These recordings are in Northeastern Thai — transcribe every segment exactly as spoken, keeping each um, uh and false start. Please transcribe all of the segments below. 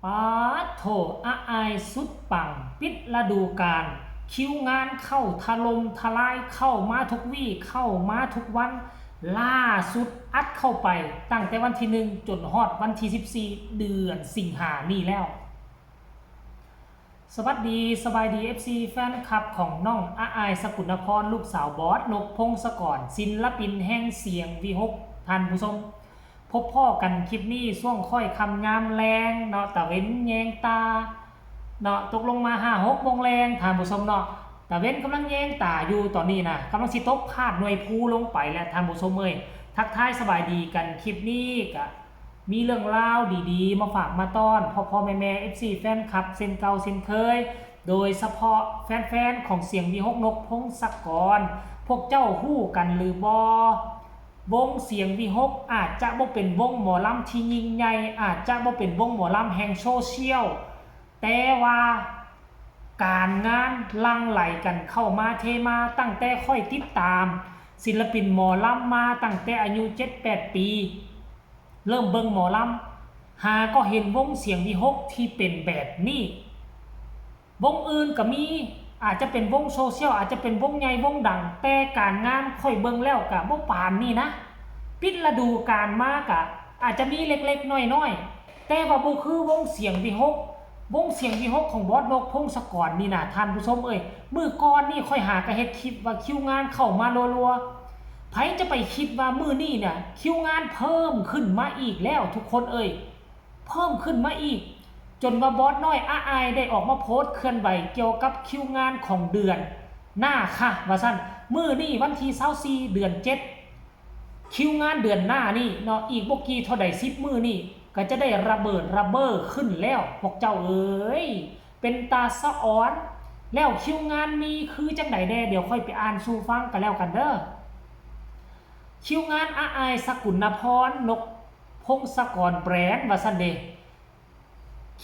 ปาดโถ อาอายสุดปัง ปิดฤดูกาล คิวงานเข้าถล่มทลาย เข้ามาทุกวีค เข้ามาทุกวัน ล่าสุดอัดเข้าไปตั้งแต่วันที่หนึ่งจนฮอดวันที่สิบสี่ เดือนสิงหานี่แล้ว สวัสดี สบายดี เอฟซี แฟนคลับของน้องอาอาย สกุลนพร ลูกสาวบอส นกพงศกร ศิลปินแห่งเสียงวิหค ท่านผู้ชม พบพ้อกันคลิปนี้ช่วงค่อยค่ำยามแลงเนาะ ตะเว็นแยงตาเนาะ ตกลงมาห้าหกโมงแลง ท่านผู้ชมเนาะ ตะเว็นกำลังแยงตาอยู่ตอนนี้นะ กำลังสิตกพาดหน่วยภูลงไปแล้ว ท่านผู้ชมเอ้ย ทักทายสบายดีกัน คลิปนี้กะมีเรื่องราวดีๆ มาฝากมาต้อนพ่อๆ แม่ๆ เอฟซี แฟนคลับเช่นเก่าเช่นเคย โดยเฉพาะแฟนๆ ของเสียงวิหค นกพงศกร พวกเจ้าฮู้กันหรือบ่ วงเสียงวิหค อาจจะบ่เป็นวงหมอลำที่ยิ่งใหญ่ อาจจะบ่เป็นวงหมอลำแห่งโซเชียล แต่ว่าการงานหลั่งไหลกันเข้ามาเทมา ตั้งแต่ข้อยติดตามศิลปินหมอลำมาตั้งแต่อายุเจ็ดแปดปี เริ่มเบิ่งหมอลำ หาก็เห็นวงเสียงวิหค ที่เป็นแบบนี้ วงอื่นก็มี อาจจะเป็นวงโซเชียล อาจจะเป็นวงใหญ่วงดัง แต่การงานข้อยเบิ่งแล้วก็บ่ปานนี้นะ ปิดฤดูกาลมากะ อาจจะมีเล็กๆ น้อยๆ แต่ว่าบ่คือวงเสียงวิหค วงเสียงวิหค ของบอส นกพงศกรนี่นะ ท่านผู้ชมเอ้ย มื้อก่อนนี่ข้อยหากะเฮ็ดคลิปว่าคิวงานเข้ามารัวๆ ไผจะไปคิดว่ามื้อนี้เนี่ย คิวงานเพิ่มขึ้นมาอีกแล้ว ทุกคนเอ้ย เพิ่มขึ้นมาอีก จนว่าบอสน้อยอาอายได้ออกมาโพสต์เคลื่อนไหวเกี่ยวกับคิวงานของเดือนหน้าค่ะ ว่าซั่น มื้อนี้วันที่ซาวสี่ เดือนเจ็ด คิวงานเดือนหน้านี่เนาะ อีกบ่กี่เท่าใดสิบมื้อนี่ ก็จะได้ระเบิดระเบ้อขึ้นแล้ว พวกเจ้าเอ้ย เป็นตาสะออน แล้วคิวงานมีคือจังใดแน่ เดี๋ยวค่อยไปอ่านสู่ฟังกันแล้วกันเด้อ คิวงานอาอาย สกุลนพร นกพงศกรแบรนด์ ว่าซั่นเด้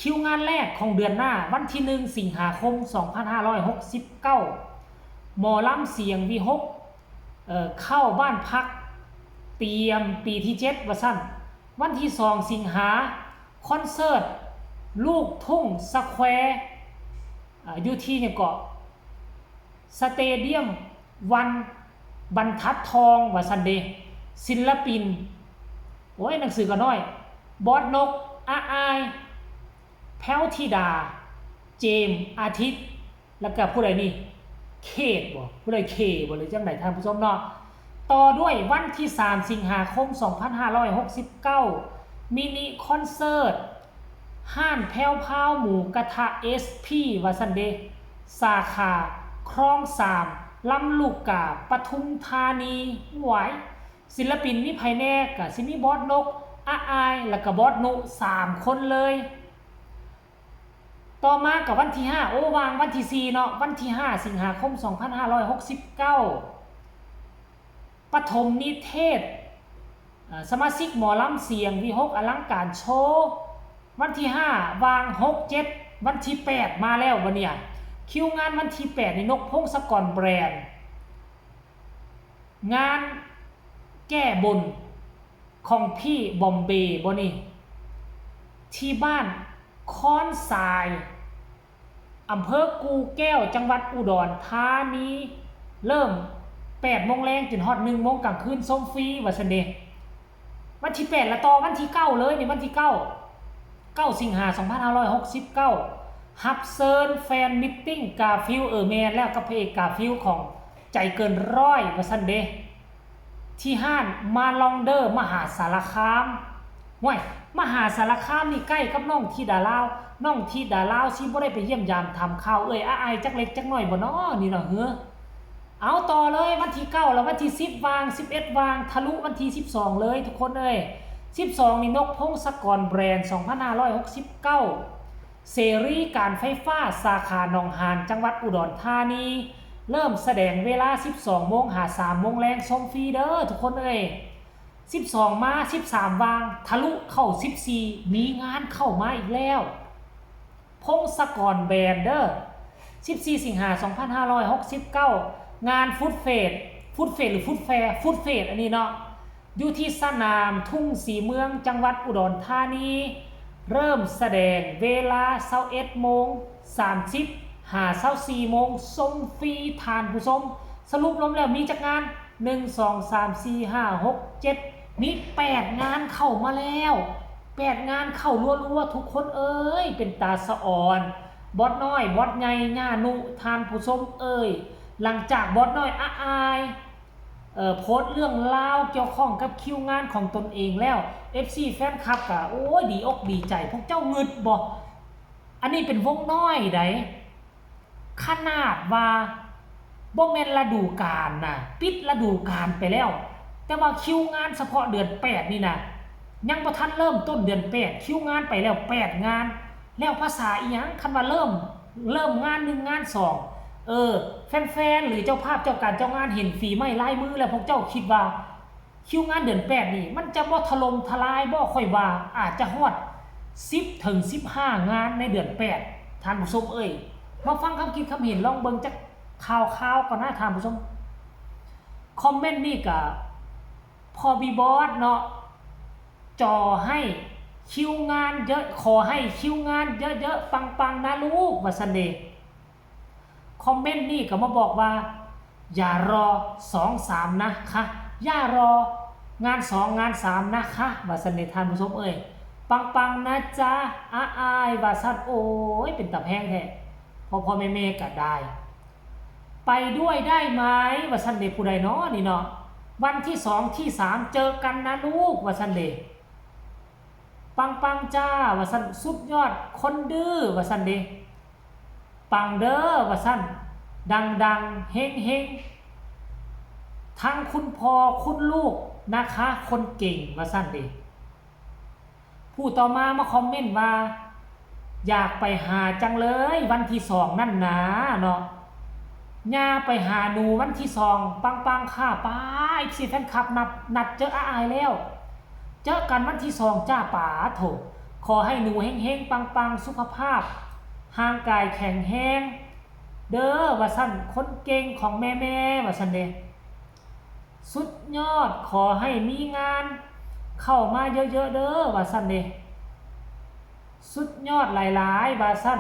คิวงานแรกของเดือนหน้า วันที่หนึ่ง สิงหาคม สองพันห้าร้อยหกสิบเก้า หมอลำเสียงวิหค เอ่อ เข้าบ้านพัก เตรียมปีที่เจ็ด ว่าซั่น วันที่สอง สิงหา คอนเสิร์ต ลูกทุ่งสแควร์ อ่า อยู่ที่หยังเกาะ สเตเดียมวันบรรทัดทอง ว่าซั่นเด้ ศิลปิน โอ้ย หนังสือก็น้อย บอสนก อาอาย แพ้วธิดา เจมส์ อาทิตย์ แล้วก็ผู้ใดนี่ เคทบ่ ผู้ใดเคบ่ หรือจังใด ท่านผู้ชมเนาะ ต่อด้วยวันที่สาม สิงหาคม สองพันห้าร้อยหกสิบเก้า มินิคอนเสิร์ต ห้านแพ้วพราวหมูกระทะ เอสพี ว่าซั่นเด้ สาขาคลองสาม ลำลูกกา ปทุมธานี หวาย ศิลปินมีไผแน่ ก็สิมีบอสนก อาอาย แล้วก็บอสนุ สามคนเลย ต่อมากับวันที่ห้า โอ้ วางวันที่สี่เนาะ วันที่ห้า สิงหาคม สองพันห้าร้อยหกสิบเก้า ปฐมนิเทศ เอ่อ สมาชิกหมอลำเสียงวิหค อลังการโชว์ วันที่ห้า วางหกเจ็ด วันที่แปด มาแล้ววันเนี้ย คิวงานวันที่แปด นี่ นกพงศกรแบรนด์ งานแก้บนของพี่บอมเบย์บ่นี่ ที่บ้านค้อนทราย อำเภอกู่แก้ว จังหวัดอุดรธานี เริ่ม แปดโมงแลงจนฮอด หนึ่งโมงกลางคืน ชมฟรี ว่าซั่นเด้ วันที่แปด ละต่อวันที่เก้า เลยนี่ วันที่เก้า เก้า สิงหา สองพันห้าร้อยหกสิบเก้า รับเชิญแฟนมิตติ้ง กาฟิล เออ แม่นแล้ว กับพระเอกกาฟิล ของใจเกินร้อย ว่าซั่นเด้ ที่ห้านมาลองเด้อ มหาสารคาม ห้วย มหาสารคามนี่ใกล้กับน้องธิดาลาว น้องธิดาลาวสิบ่ได้ไปเยี่ยมยามถามข่าวเอื้อยอาอายจักเล็กจักน้อยบ่น้อนี่เนาะ เฮ้อ เอาต่อเลย วันที่เก้า แล้ววันที่สิบ วาง สิบเอ็ด วาง ทะลุวันที่สิบสอง เลยทุกคนเอ้ย สิบสอง นี่ นกพงศกรแบรนด์ สองพันห้าร้อยหกสิบเก้า เสรีการไฟฟ้า สาขาหนองหาน จังหวัดอุดรธานี เริ่มแสดงเวลา สิบสองโมง หา สามโมงแลง ชมฟรีเด้อทุกคนเอ้ย สิบสอง มา สิบสาม วาง ทะลุเข้า สิบสี่ มีงานเข้ามาอีกแล้ว พงศกรแบรนด์เด้อ สิบสี่ สิงหา สองพันห้าร้อยหกสิบเก้า งานฟู้ดเฟส ฟู้ดเฟส หรือฟู้ดแฟร์ ฟู้ดเฟส อันนี้เนาะ อยู่ที่สนามทุ่งศรีเมือง จังหวัดอุดรธานี เริ่มแสดงเวลาซาวเอ็ดโมงสามสิบ หาซาวสี่โมง ส่งฟรีท่านผู้ชม สรุปรวมแล้วมีจักงาน หนึ่ง สอง สาม สี่ ห้า หก เจ็ด มีแปดงานเข้ามาแล้ว แปดงานเข้ารัวๆ ทุกคนเอ้ย เป็นตาสะออน บอสน้อย บอสใหญ่ ย่านุ ท่านผู้ชมเอ้ย หลังจากบอสน้อยอ้าอาย เอ่อ โพสต์เรื่องราวเกี่ยวข้องกับคิวงานของตนเองแล้ว เอฟซี แฟนคลับก็ โอ้ย ดีอกดีใจ พวกเจ้างึดบ่ อันนี้เป็นวงน้อยใด ขนาดว่าบ่แม่นฤดูกาลนะ ปิดฤดูกาลไปแล้ว แต่ว่าคิวงานเฉพาะเดือนแปดนี่นะ ยังบ่ทันเริ่มต้นเดือนแปด คิวงานไปแล้วแปดงาน แล้วภาษาอีหยัง คันว่าเริ่ม เริ่มงานหนึ่งงานสอง เออ แฟนๆ หรือเจ้าภาพเจ้าการเจ้างานเห็นฝีไม้ลายมือแล้ว พวกเจ้าคิดว่า คิวงานเดือนแปดนี่ มันจะบ่ถล่มทลายบ่ ข้อยว่าอาจจะฮอดสิบถึงสิบห้างานในเดือนแปด ท่านผู้ชมเอ้ย มาฟังคำคิดคำเห็น ลองเบิ่งจักข่าวๆ ก่อนนะท่านผู้ชม คอมเมนต์นี่ก็พอบีบอสเนาะ จ่อให้คิวงานเยอะ ขอให้คิวงานเยอะๆ ปังๆ นะลูก ว่าซั่นเด้ คอมเมนต์นี่ก็มาบอกว่า อย่ารอ สอง สาม นะคะ อย่ารองาน สอง งาน สาม นะคะ ว่าซั่นเด้ท่านผู้ชมเอ้ย ปังๆ นะจ๊ะ อ้าอาย ว่าซั่น โอ้ย เป็นตาแพงแท้ พ่อๆ แม่ๆ ก็ได้ ไปด้วยได้ไหม ว่าซั่นเด้ ผู้ใดน้อนี่เนาะ วันที่สองที่สามเจอกันนะลูก ว่าซั่นเด้ ปังๆ จ้า ว่าซั่น สุดยอดคนดื้อ ว่าซั่นเด้ ปังเด้อ ว่าซั่น ดังๆ เฮงๆ ทั้งคุณพ่อคุณลูกนะคะ คนเก่ง ว่าซั่นเด้ ผู้ต่อมามาคอมเมนต์ว่า อยากไปหาจังเลยวันที่สองนั่นนะเนาะ ย่าไปหาหนูวันที่สอง ปังๆ ค่ะ ป๊า เอฟซี แฟนคลับนัด นัดเจออ้าอายแล้ว เจอกันวันที่สองจ้า ป๊าโถ ขอให้หนูเฮงๆ ปังๆ สุขภาพ ร่างกายแข็งแรง เด้อ ว่าซั่น คนเก่งของแม่ๆ ว่าซั่นเด้ สุดยอด ขอให้มีงานเข้ามาเยอะๆ เด้อ ว่าซั่นเด้ สุดยอดหลายๆ ว่าซั่น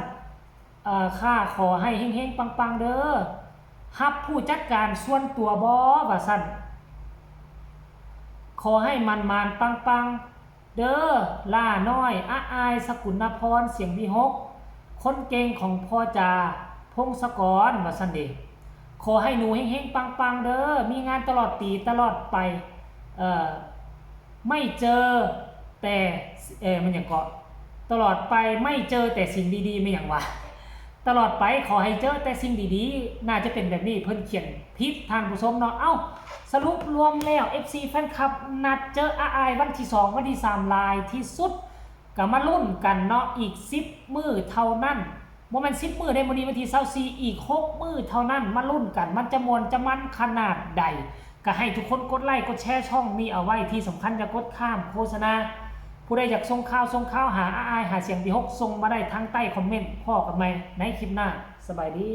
เอ่อ ค่ะ ขอให้เฮงๆ ปังๆ เด้อ ฮับผู้จัดการส่วนตัวบ่ ว่าซั่น ขอให้หมานๆ ปังๆ เด้อ ล่าน้อย อ้าอาย สกุลนพร เสียงวีหก คนเก่งของพ่อจ่า พงศกร ว่าซั่นเด้ ขอให้หนูเฮงๆ ปังๆ เด้อ มีงานตลอดปีตลอดไป เอ่อ ไม่เจอแต่ เอ่อ มันหยังเกาะ ตลอดไปไม่เจอแต่สิ่งดีๆ ไม่หยังวะ ตลอดไปขอให้เจอแต่สิ่งดีๆ น่าจะเป็นแบบนี้ เพิ่นเขียนผิดท่านผู้ชมเนาะ เอ้า สรุปรวมแล้ว เอฟซี แฟนคลับ นัดเจออ้าอายวันที่สอง วันที่สาม หลายที่สุด ก็มาลุ้นกันเนาะ อีกสิบมื้อเท่านั้น บ่แม่นสิบมื้อเด้ มื้อนี้วันที่ซาวสี่ อีกหกมื้อเท่านั้น มาลุ้นกัน มันจะม่วนจะมันขนาดใด ก็ให้ทุกคนกดไลค์กดแชร์ช่องนี้เอาไว้ ที่สำคัญอย่ากดข้ามโฆษณา ผู้ใดอยากส่งข่าวส่งข่าวหาอ้าอาย หาเสียงวีหก ส่งมาได้ทางใต้คอมเมนต์ พ้อกันใหม่ในคลิปหน้า สบายดี